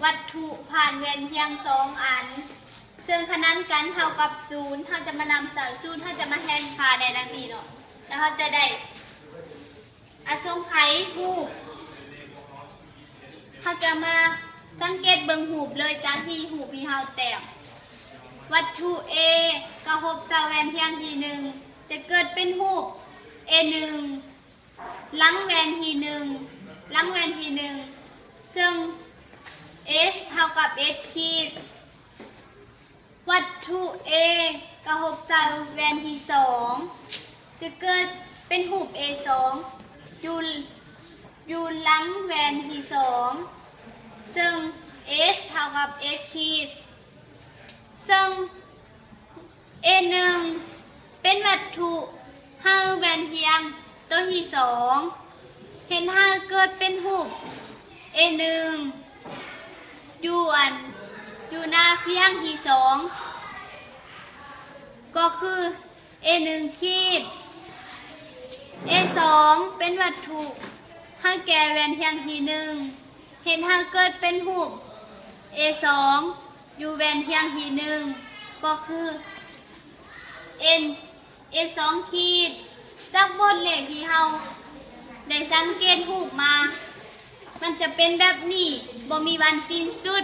ວັດຖຸຜ່ານແວ່ນພຽງສອງອັນ ເຊິ່ງຂະໜານກັນເທົ່າກັບສູນ ເຮົາຈະມານຳໃສ່ສູນ ເຮົາຈະມາແທນຄ່າໄດ້ດັ່ງນີ້ເນາະ ແລ້ວເຮົາຈະໄດ້ ອະສົງໄຂຮູບ ເຮົາຈະມາສັງເກດເບິ່ງຮູບເລີຍ ຈາກທີ່ຮູບທີ່ເຮົາແຕ້ມ ວັດຖຸ A ກະທົບໃສ່ແວ່ນພຽງທີໜຶ່ງ ຈະເກີດເປັນຮູບ A ໜຶ່ງ ຫຼັງແວ່ນທີໜຶ່ງ ຫຼັງແວ່ນທີໜຶ່ງ ເຊິ່ງ S ເທົ່າກັບ S ຂີດ ວັດຖຸ A ກະທົບໃສ່ແວ່ນທີສອງ ຈະເກີດເປັນຮູບ A ສອງ ຢູ່ ຢູ່ຫຼັງແວ່ນທີສອງ ເຊິ່ງ S ເທົ່າກັບ S ຂີດ ເຊິ່ງ A ໜຶ່ງ ເປັນວັດຖຸໃຫ້ແວ່ນພຽງໂຕທີສອງ ເຮັດໃຫ້ເກີດເປັນຮູບ A ໜຶ່ງ ຢູ່ອັນ ຢູ່ໜ້າພຽງທີສອງ ກໍຄື A ໜຶ່ງຂີດ A ສອງ ເປັນວັດຖຸໃຫ້ແກ່ແວ່ນພຽງທີໜຶ່ງ ເຮັດໃຫ້ເກີດເປັນຮູບ A ສອງ ຢູ່ແວ່ນພຽງທີໜຶ່ງ ກໍຄື N A ສອງຂີດ ຈາກບົດເລກທີ່ເຮົາໄດ້ສັງເກດຮູບມາ ມັນຈະເປັນແບບນີ້ ບໍ່ມີວັນສິ້ນສຸດ.